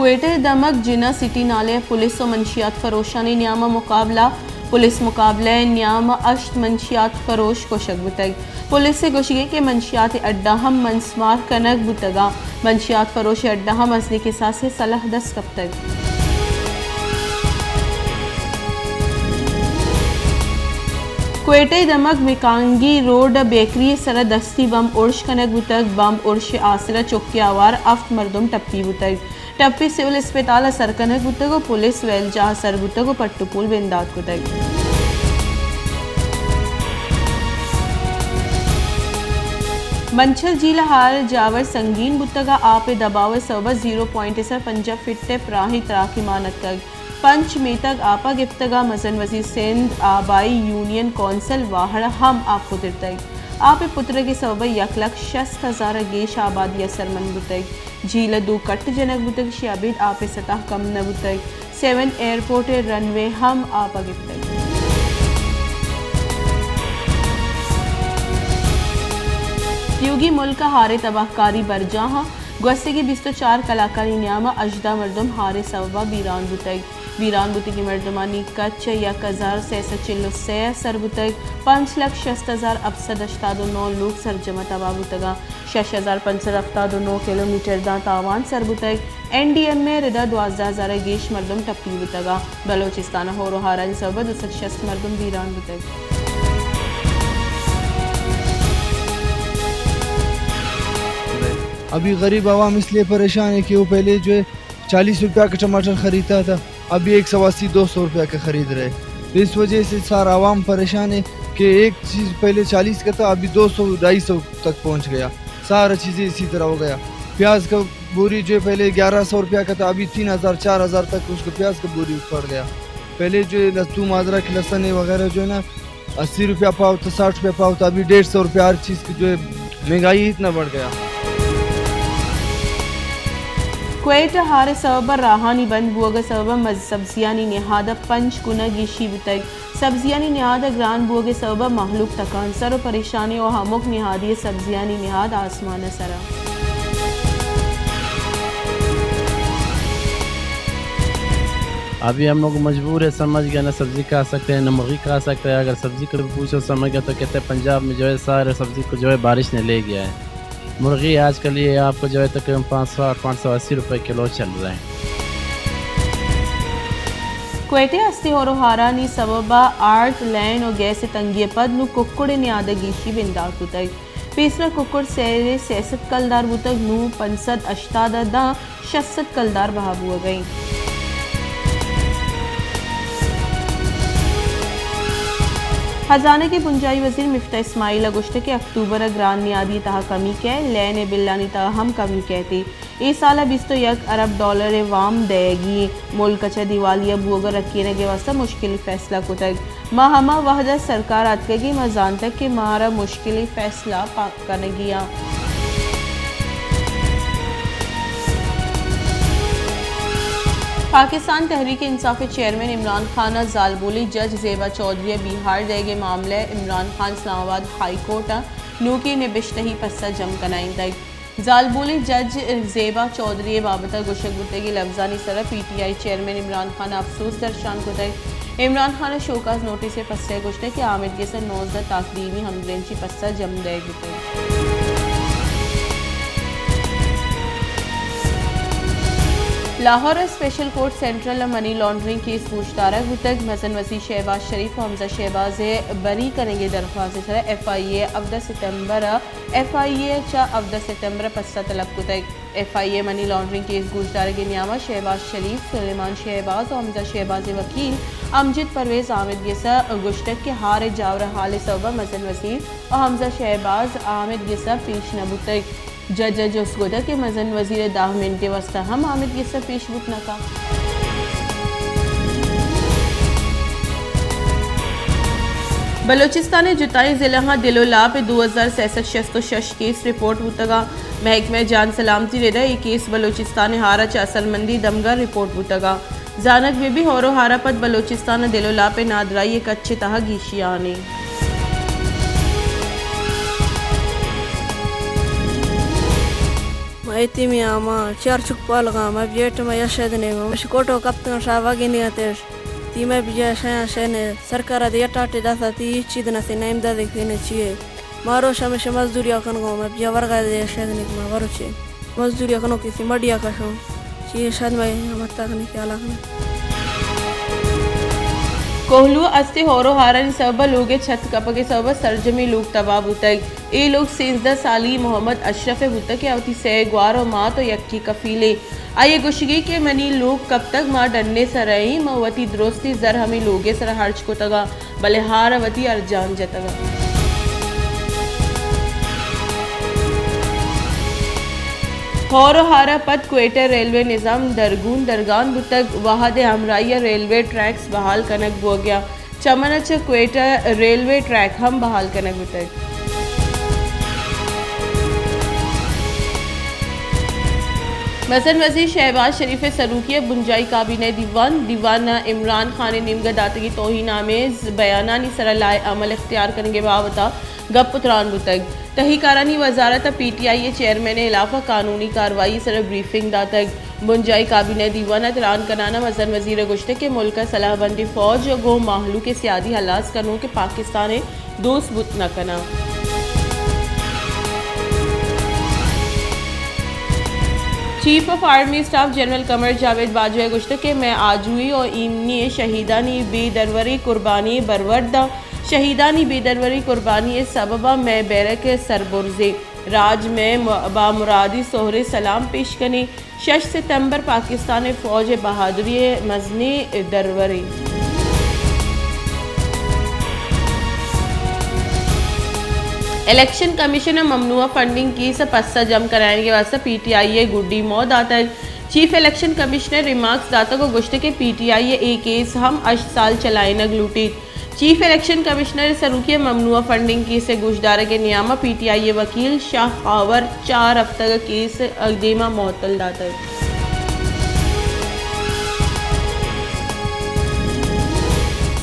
کوئٹہ ءِ دمگ جناح سٹی نالہ ءَ پولیس ءُ منشیات فروشانی نیام ءَ مقابلہ۔ پولیس مقابلہ ءِ نیام ءَ ہشت منشیات فروش کشگ بوتگ۔ پولیس ءِ گوشگ انت کہ منشیات ءِ اڈہ ہم منسمار کنگ بوتگ ءُ منشیات فروش ءِ اڈہ ءَ مزنیں کساس ءِ سلاہ دست کپتگ۔ کوئٹہ ءِ دمگ مکانگی روڈ ءَ بیکری ءِ سرا دستی بمب ارش کنگ بوتگ۔ بمب ارش ءِ آسر ءَ چکے آوار ہفت مردم ٹپی بوتگ۔ ٹپی سول اسپتال ءَ سر کنگ بوتگ ءُ پولیس ویل جاہ ءَ سر بوتگ ءُ پٹ ءُ پول بندات کتگ۔ منچل جھیل ءِ ہار ءِ جاور سنگین بوتگ ءُ آپ ءِ دباؤ ءِ سوب ءَ زیرو پوائنٹ ءِ سر پنجاہ فٹ ءِ پراہیں تراکے مان اتکگ۔ پنچ میتگ آپ ءَ گپتگ ءُ مزن وزیر سندھ آبائی یونین کونسل واہڑ ءَ ہم آپ پترتگ۔ آپ ءِ پترگ ءِ سوب ءَ یک لکھ شست ہزار ءَ گیش آبادی اثرمند بوتگ۔ جھیل ءَ دو کٹ جنگ بوتگ، ایشی ءَ ابید آپ ءِ سطح کم نہ بوتگ۔ سیون ایئرپورٹ ءِ رن وے ہم آپ ءَ گپتگ۔ تیوگیں ملک ءَ ہار ءِ تباہکاری برجاہ اَنت۔ گوستگیں بیست ءُ چار کلاکانی نیام ءَ ہژدہ مردم ہار ءِ سوب ءَ بیران بوتگ۔ بیران بوتگیں مردمانی کچ یک ہزار سئے سد چل ءُ سئے ءَ سر بوتگ۔ پنچ لکھ شست ہزار ہپت سد ہشتاد ءُ نو لوگ سرجم ءَ تباہ بوتگ اَنت۔ شش ہزار پنچ سد ہفتاد ءُ نو کلومیٹر داں تاوان سر بوتگ۔ این ڈی ایم اے ءِ رد ءَ دوازدہ ہزار ءَ گیش مردم ٹپی بوتگ اَنت۔ بلوچستان ءَ ہور ءُ ہارانی سوب ءَ دو سد شست مردم بیران بوتگ۔ ابھی غریب عوام اس لیے پریشان ہے کہ وہ پہلے جو ہے چالیس روپیہ کا ٹماٹر خریدتا تھا، ابھی ایک سو اسی، دو سو روپیہ کا خرید رہے۔ تو اس وجہ سے سارا عوام پریشان ہے کہ ایک چیز پہلے چالیس کا تھا، ابھی دو سو، ڈھائی سو تک پہنچ گیا۔ سارا چیزیں اسی طرح ہو گیا۔ پیاز کا بوری جو پہلے گیارہ سو روپیہ کا تھا، ابھی تین ہزار، چار ہزار تک اس کا پیاز کا بوری پڑ گیا۔ پہلے جو ہے لہسن، ادرک، لہسن وغیرہ جو ہے نا، اسی روپیہ پاؤ تھا، ساٹھ روپیہ پاؤ تھا، ابھی ڈیڑھ سو روپیہ ہر چیز کی جو ہے مہنگائی اتنا بڑھ گیا۔ کوئٹہ ءَ ہار ءِ سوب ءَ راہانی بند بوگ ءِ سوب ءَ مز-، سبزیانی نہاد ءَ پنچ گنا گیشی بوتگ۔ سبزیانی نہاد ءِ گران بوگ ءِ سوب ءَ مہلوک تکانسر ءُ پریشان اِنت ءُ ہمک نہادی ءِ سبزیانی نہاد آسمان ءِ سر ءَ۔ ابھی ہم لوگ مجبور ہے، سمجھ گئے، نہ سبزی کھا سکتے ہیں، نہ مرغی کھا سکتے ہیں۔ اگر سبزی کو پوچھو، سمجھ گئے تو کہتے ہیں، پنجاب میں جو ہے سارے سبزی کو جو ہے بارش نے لے گیا ہے۔ مرغی آج کل یہ آپ کو جو ہے تقریباً پانچ سو، پانچ سو اسی روپے کلو چل رہے ہیں۔ کوئٹہ ءَ استیں ہور ءُ ہارانی سبب ءَ آرت، لین ءُ گیس ءِ تنگی ءَ پد نوں ککڑ ءِ نیاد ءَ گیشی بندات بوتگ۔ پیسرا ککڑ سئے سئے سد کلدار بوتگ، نوں پنچ سد ہشتاد ءَ داں شش سد کلدار بہا بوگ ءَ اِنت۔ ہزانگ ءِ بنجاہی وزیر مفتاح اسماعیل ءَ گوشتگ کہ اکتوبر ءَ گران نیادی ءِ تہا کمی کئیت، لین ءِ بلانی تہا ہم کمی کئیت۔ اے سال ءَ بیست ءُ یک ارب ڈالر ءِ وام دئیگی اِنت۔ ملک ءَ چہ دیوالیہ بوگ ءُ رکینگ ءِ واستہ مشکلیں فیصلہ کتگ۔ ما ہما وہد ءَ سرکار ءَ اتکگیں، ما زانتگ کہ مارا مشکلیں فیصلہ پا کنگی اَنت۔ پاکستان تحریک انصاف ءِ چیئرمین عمران خان ءَ زالبولیں جج زیبا چوہدری ءَ بیہار دئیگ ءِ معاملہ ءَ عمران خان اسلام آباد ہائی کورٹ ءَ نوکیں نبشتہی پسہ جم کنائینتگ۔ زالبولیں جج زیبا چوہدری ءِ بابت ءَ گوشگ بوتگیں لبزانی سر ءَ P T I chairman Imran Khan ءَ اپسوز درشان کتگ۔ عمران خان ءَ شوکاز نوٹس ءِ پسہ ءَ گوشتگ کہ آمید گس ءَ نوزدہ تاکدیمی ہمگرنچی پسہ جم دئیگ بوتگ۔ لاہور ءِ اسپیشل کورٹ سینٹرل ءَ منی لانڈرنگ کیس گوشدارگ بوتگ۔ مزن وزیر شہباز شریف ءُ حمزہ شہباز ءِ بری کنگ ءِ درخواست ءِ سر ءَ ایف آئی اے ءَ ہبدہ ستمبر ءَ ایف آئی اے ءَ چہ ہبدہ ستمبر ءَ پسہ طلب کتگ۔ ایف آئی اے ءَ منی لانڈرنگ کیس گوشدارگ ءِ نیام ءَ شہباز شریف، سلیمان شہباز ءُ حمزہ شہباز ءِ وکیل امجد پرویز آمید گس ءَ گوشتگ کہ ہار ءِ جاور ءُ ہال ءِ سوب ءَ مزن وزیر ءُ حمزہ شہباز آمید گس ءَ پیش نہ بوتگ۔ جج ءَ جست کتگ کہ مزن وزیر ءَ دہ منٹ ءِ واستہ ہم آمید گس ءَ پیش بوت نہ کنت۔ بلوچستان ءِ جتائیں ضلعہاں دل ءُ لاپ ءِ دو ہزار سئے سد شست ءُ شش کیس رپورٹ بوتگ اَنت۔ محکمہ جان سلامتی ءِ رد ءَ اے کیس بلوچستان ءِ ہار ءَ چہ اثرمندیں دمگاں رپورٹ بوتگ اَنت۔ زانگ بہ بیت، ہور ءُ ہار ءَ پد بلوچستان ءَ دل ءُ لاپ ءِ نادراہی ءِ کچ ءِ تہا گیشی آنی۔ یتیمی آں، ما چار چک پالگاں، ما بیٹھ ما یا شاید نے، ما شکوٹو کپتگاں، شاہ واگی نہیں آتے۔ تی ما بیا شایا شاہ نے، سرکار دے یا ٹاٹے داسا تی چیز نہ سے نیم دادے کھینے چیے۔ مارو شمے شمس دوریا کنگو، ما بیا ورگا دے شاید نے، ما ورو چے۔ مزدوری کنو کسی مڈیا کشو، چی شاید میں متا کنی خیال آخنا۔ کوہلو ءَ استیں ہور ءُ ہارانی سبب ءَ لوگ ءِ چھت کپگ ءِ سبب ءَ سرجمیں لوگ تباہ بوتگ۔ اے لوگ سیزدہ سالی محمد اشرف ءِ بوتگ کہ آ وتی سئے گوار ءُ مات ءُ یکے کفیلے۔ آئی ءِ گوشگی کہ منی لوگ کپتگ، ما ڈن ءِ سر ءَ ایں، ما وتی درستیں زر ہمے لوگ ءِ سر ءَ ہرچ کتگ ءَ، بلے ہار ءَ وتی ارجان جتگ ءَ۔ ہور ءُ ہار ءَ پد کوئٹہ ریلوے نظام درگون درگان بوتگ، وہد ءِ ہمراہی ءَ ریلوے ٹریکس بحال کنگ بوگ ءَ، چمن ءَ چہ کوئٹہ ریلوے ٹریک ہم بحال کنگ بوتگ۔ مزن وزیر شہباز شریف ءِ سروکی ءَ بنجاہی کابینہ ءِ دیوان، دیوان ءَ عمران خان ءِ نیمگ ءَ داتگیں توہین آمیز بیانانی سر ءَ لائحہ عمل اختیار کنگ ءِ بابت ءَ گپ ءُ تران بوتگ۔ تہی کارانی وزارت ءَ پی ٹی آئی ءِ چیئرمین ءِ ہلاف ءَ قانونی کاروائی ءِ سر ءَ بریفنگ داتگ۔ بنجاہی کابینہ ءِ دیوان ءَ تران کنان ءَ مزن وزیر ءَ گوشتگ کہ ملک ءِ سلاہ بندیں فوج ءَ گوں مہلوک ءِ سیادی ہلاس کنوک پاکستان ءِ دوست بوت نہ کناں۔ Chief of army staff general Qamar Javed Bajwa ءَ گوشتگ کہ مئے آجوئی ءُ ایمنی ءِ شہیدانی بے دروریں قربانی ءَ برورد آں۔ شہیدانی بے دروریں قربانی ءِ سبب ءَ مئے بیرک سربرزیں۔ راج مئے م-، بامرادی سہرے سلام پیش کنیں۔ شش ستمبر پاکستان ءِ فوج ءِ بہادری ءِ مزنیں درورے۔ الیکشن کمیشن ءَ ممنوعہ فنڈنگ کیس ءِ پسہ جم کرائینگ ءِ واستہ پی ٹی آئی ءَ گڈی موہ داتگ۔ چیف الیکشن کمشنر ریمارکس داتگ ءُ گوشتگ کہ پی ٹی آئی ءَ اے کیس ہم ہشت سال چلائینگ لوٹیت۔ چیف الیکشن کمشنر ءِ سروکی ءَ ممنوعہ فنڈنگ کیس ءِ گوشدارگ ءِ نیام ءَ پی ٹی آئی ءِ وکیل شاہ خاور چار ہفتگ ءَ کیس ءِ دیما معطل داتگ۔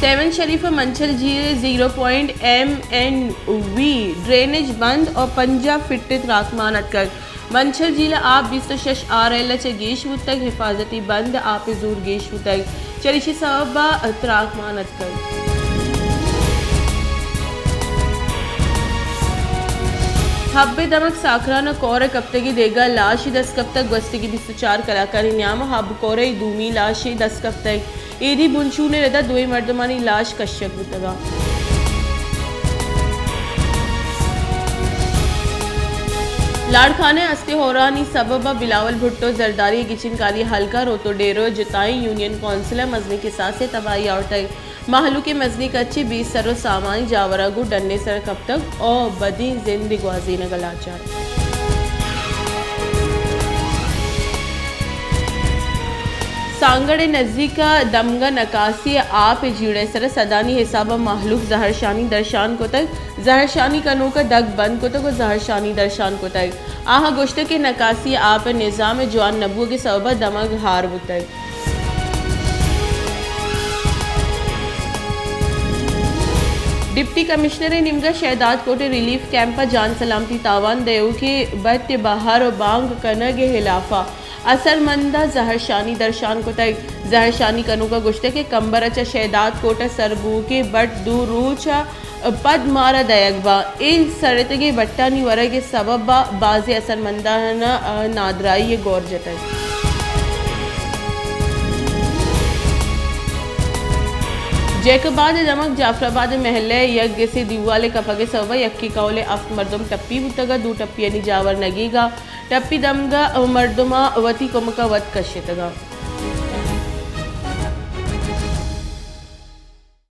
سیون شریف ءِ منچل جھیل ءِ زیرو پوائنٹ ایم این وی ڈرینیج بند ءُ پنجاہ فٹ ءِ تراکمان اتکگ۔ منچل جھیل ءِ آپ بیست ءُ شش آر ایل ءَ چہ گیش بوتگ، حفاظتی بند ءِ آپ ءِ زور گیش بوتگ، چریشی سبب ءَ تراکمان اتکگ۔ حب ءِ دمگ ساکران ءَ کور ءِ کپتگی دگہ لاشے دست کپتگ، گوستگی بیست ءُ چار کلاکانی نیام ءَ حب کور ءِ دومی لاشے دست کپتگ۔ ایدی بنچون ءِ ردا دوئیں مردمانی لاش کشگ بوتگ ءَ۔ لاڑکانہ ءَ استیں ہورانی سبب ءَ بلاول بھٹو زرداری ءِ گچین کاری ءِ ہلک ءَ روت ءُ ڈیرو ءِ جتائیں یونین کونسل ءَ مزنیں کساسے ءِ تباہی آورتگ۔ مہلوک ءِ مزنیں کچے بے سر ءُ سامان جاوراں گوں ڈن ءِ سر ءَ کپتگ ءُ بدیں زندے گوازینگ ءَ لاچار۔ سانگڑ ءِ نزیک ءَ دمگ ءَ نکاسی ءِ آپ ءِ جیڑہ ءِ سر ءَ سدانی حساب ءَ مہلوک زہرشانی درشان کتگ۔ زہرشانی کنوک ءَ دگ بند کتگ ءُ زہرشانی درشان کتگ۔ آہاں گوشتگ کہ نکاسی ءِ آپ ءِ نظام ءِ جوان نہ بوگ ءِ سبب ءَ دمگ ہار بوتگ۔ ڈپٹی کمشنر ءِ نیمگ ءَ شہداد کوٹ ءِ ریلیف کیمپ ءَ جان سلامتی تاوان دئیوکیں بٹ ءِ بہر ءُ بانگ کنگ ءِ ہلاف ءَ اثرمنداں زہرشانی درشان کتگ۔ زہرشانی کنوک ءَ گوشتگ کہ کمبر ءَ چہ شہداد کوٹ ءَ سر بوؤکیں بٹ دو روچ ءَ پد مارا دئیگ باں۔ اے سڑتگیں بٹانی ورگ ءِ سبب ءَ بازیں اثرمندان ءَ نادراہی ءِ گور جتگ۔ جیکب آباد ءِ دمگ جعفر آباد ءِ محلہ ءَ یک گسے دیوال ءِ کپگ ءِ سبب ءَ یکیں کہول ءِ ہفت مردم ٹپی بوتگ ءُ دو ٹپیانی جاور نگیگ ءَ۔ ٹپی دمگ ءَ مردماں وتی کمک ءَ وت کشتگ ءَ۔